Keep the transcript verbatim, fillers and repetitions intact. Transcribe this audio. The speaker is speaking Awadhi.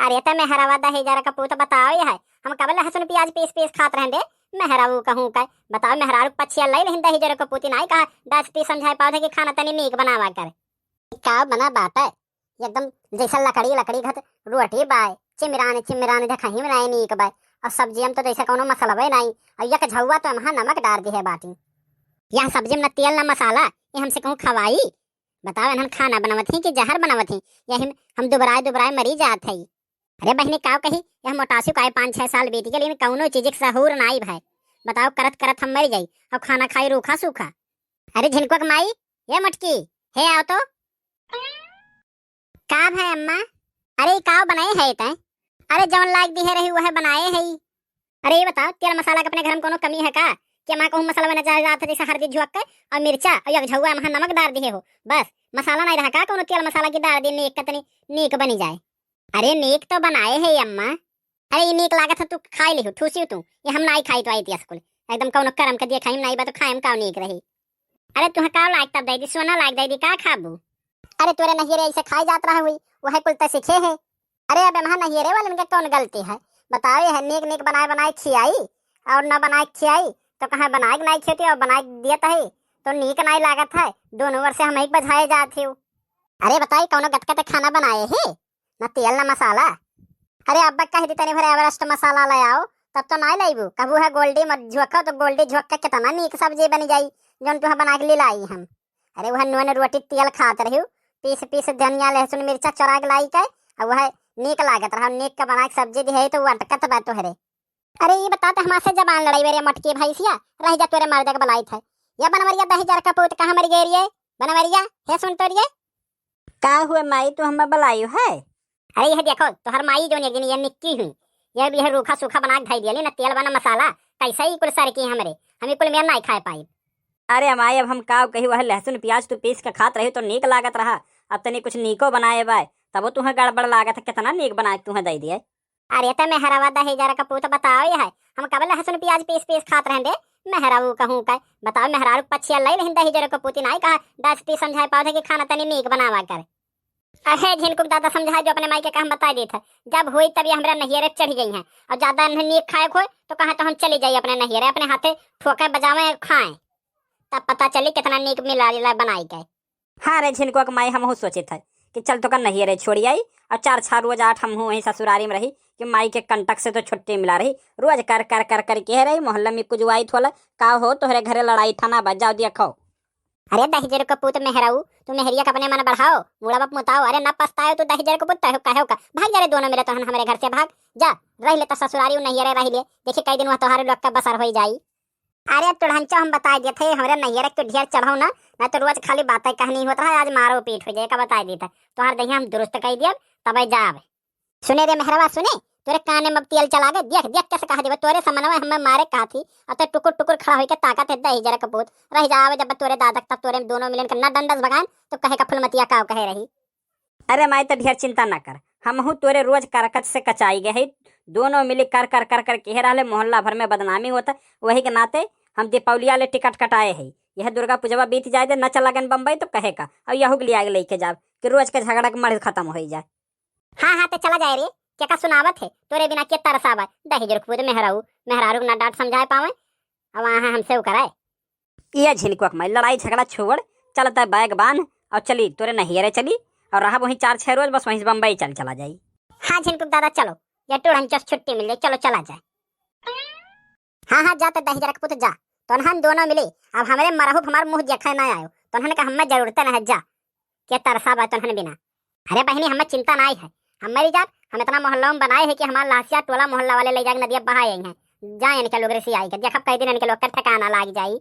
अरे त मेहरवा दहिजर क पूत बताओ, यह हम कब लहसुन प्याज पीस पीस खात रहन रे? मेहरऊ कहूँ का बताओ, मेहरारू पछिया लई लेहिन दहिजर क पूती नाई कहा, दस टी समझाए पावत है कि खाना तनी नीक बनावा कर। का बना बाटे, एकदम जैसे लकड़ी लकड़ी घत रोटी बाय, चिमिरान चिमिरान देखही में नाई नीक बाय, और सब्जियम तो जैसे कौनो मसलबे नाई, और यक झउआ तो महा नमक डार दिहे बाटी। यह सब्जी में न तेल न मसाला, ये हमसे कहूँ खवाई? बताओ, इन्हन खाना बनवत ही कि जहर बनवत ही? यही में हम दुबराए दुबराए मरी जात है। अरे बहिनी, काव कही, यह मोटासु का आए पाँच छह साल बीत गए, लेकिन कौनो चीज के सहूर नाई भाई। बताओ, करत करत हम मर जाई, और खाना खाई रूखा सूखा। अरे झिनकुआ के माई, ये मटकी, हे आओ तो। का भाई अम्मा? अरे ई काव बनाए है तै? अरे जौन लाग दिहे रही वह बनाए है। अरे ये बताओ, तेल मसाला के अपने घर में कोनो कमी है का? कि अम्मा कहूँ मसाला बना जा जात है जैसे हरदी झुक के और मिर्चा और एक झउआ महा नमक डार दिहे हो, बस। मसाला नहीं रहा का कोनो तेल मसाला की डार दी, नीक कतनी नीक बनी जाए। अरे नीक तो बनाए है अम्मा। अरे ई नीक लागत है, तू खाई लिहू, ठूसी तू। ये हम नाई खाई तो आई थी स्कूल। एकदम कौनो करम के दिए खाई नाई बा तो खाए हम का नीक रही। अरे तुहे का लाग तब दे दी, सोना लाग दे दी, का खाबू? अरे तोरे नहियरे ऐसे खाए जात रहा हुई, वह कुल तो सीखे है। अरे अब महा नहियरे वालन के कौन गलती है? बताओ, यह नीक नीक बनाए बनाए खियाई और न बनाए खियाई तो कहाँ बनाए के नाई खेती और बनाए के दियत है तो नीक नाई लागत है। दोनों ओर से हम ही बझाए जात ही। अरे बताई, कौनो गटकट खाना बनाए है, न तेल न मसाला। अरे अब्बा कह दी तनी भर एवरेस्ट मसाला ले आओ, तब तो नाई लेबू। कबू है गोल्डी मत झुअखो तो गोल्डी झुअख के कितना नीक सब्जी बनी जाई, जौन तुहे बना के ले लाई हम। अरे वह नून रोटी तेल खात रही, पीस पीस धनिया लहसुन मिर्चा चोरा के लाई के, और वह नीक लागत रहा, नीक के बना के सब्जी दिहे तो वो अटकत बा तोहरे। अरे ई बता, त हमार से जबान लड़ाई बेरे मटकी भैंसिया, रह जा तोरे मर्दे के बलाई थे। या बनवरिया दहिजर का पूत कहाँ मर गए रे? बनवरिया, हे सुन तो रे। का हुए माई, तू हमें बुलायु है? अरे यह देखो, तोहर माई जोन एक दिन ये निक्की हुई, ये भी है रूखा सूखा बना के धई दिया, ना तेल बा ना मसाला, कैसे ही कुल सर की हमरे, हम ई कुल मेर नाई खाए पाई। अरे माई, अब हम का कही, वह लहसुन प्याज तू पीस के खात रही तो नीक लागत रहा, अब तनी कुछ नीको बनाए बाय, तबो तुहें गड़बड़ लागत है, कितना नीक बना के तुहें दे दिए। अरे त मेहरवा दहिजर का पूत बताओ, यह हम कब लहसुन प्याज पीस पीस खात रहन रे? मेहरारू कहूँ का बताओ, मेहरारू पछिया लई लेहिन दहिजर का पूती नाई कहा, दस टी समझाए पावत है कि खाना तनी नीक बनावा कर। अहे झिनकुक दादा समझाए जो अपने माई के का हम बताई देत है, जब होई तब ये हमरा नहियरे चढ़ी गई हैं, और ज्यादा इन्हें नीक खाए खोए तो कहा तो हम चली जाई अपने नहियरे, अपने हाथे ठोके बजावे खाए, तब पता चली कितना नीक मिला लीला बनाई के। हाँ रे झिनकुआ के माई, हमहू सोचित है कि चल तोका नहियरे छोड़ी आई, और चार छह रोज आठ हमहू वहीं ससुरारी में रही कि माई के कंटक से तो छुट्टी मिला रही। रोज कर कर कर कर के रही, मोहल्ला में कुजवाई थोला, का हो तोहरे घरे लड़ाई ठाना बा, जाओ दिया खाओ। अरे दहिजर के पूत मेहराऊ, तू मेहरिया के अपने मन बढ़ाओ, बूढ़ा बाप मुताओ, अरे ना पछताओ तू दहिजर के पूत, तहो कहो का, भाग जा रे दोनों मिले तोहन हमरे घर से भाग, जा रह ले तो ससुरारी उ नहियरे रह ले, देखी कई दिन वह तोहरे लोग का बसर होई जाई। अरे टुढ़ंचो, हम बताए देत है, हमरे नैहरे के ढेर चढ़ो ना, ना तो रोज खाली बातें कहनी होत रहा, आज मारो पीट हो जाए का बताए देत है। तोहार दहिया हम दुरुस्त कह दियब, तबे जाब। सुने रे मेहरवा, सुने, तोरे काने में अब तेल चला गए, देख देख कैसे कहा देबे, तोरे समनवा हमें मारे कहा थी, अब तो टुकुर टुकुर खड़ा होके ताकत है दहिजर के पूत, रह जावे जब तोरे दादक तब तोरे दोनों मिलन के ना डंडस भगान, तो कहे का फुलमतिया काव कहे रही। अरे माई, त ढेर चिंता ना कर, हमहू तोरे रोज करकट से कचाई गए है। दोनों मिली कर कर कर कर कहे रहले, मोहल्ला भर में बदनामी होता, वही के नाते हम दीपावलिया ले टिकट कटाए है। यह दुर्गा पूजवा बीत जाए दे, न चला गन बम्बई तो कहे का, और यहू के लिया के लेके जाब कि रोज के झगड़ा के मर्ज खत्म हो जाए। हाँ हाँ, ते चला जाए रे, के का सुनावत है, तोरे बिना के तरसावा, दहेज रुखबुद मेहराऊ, मेहरारू के ना डांट समझाए पावे, अब वहाँ हमसे उ कराए। ये झिनकुआ के माई, लड़ाई झगड़ा छोड़, चलत है बैग बांध और चली, तोरे नहियरे चली और रहा वहीं चार छह रोज, बस वहीं से बम्बई चल चला जाई। हाँ झिनकुक दादा, चलो, या टूढ़न चस छुट्टी मिल जाए, चलो चला जाए। हाँ हाँ, जा तो दहिजर के पुत जा, तोनहन दोनों मिली, अब हमरे मरहूप हमार मुँह देखे ना आयो, तोनहन का हमें जरूरत न है, जा, के तरसा बा तोनहन बिना। अरे बहिनी, हमें चिंता नाई है, हम मरी जाब, हम इतना मोहल्ला में बनाए है कि हमार लाशिया टोला मोहल्ला वाले ले जाके नदिया बहाए आई हैं। जा इनके लोग रिसी आई के, देखब कई दिन इनके लोग के ठिकाना लाग जाई।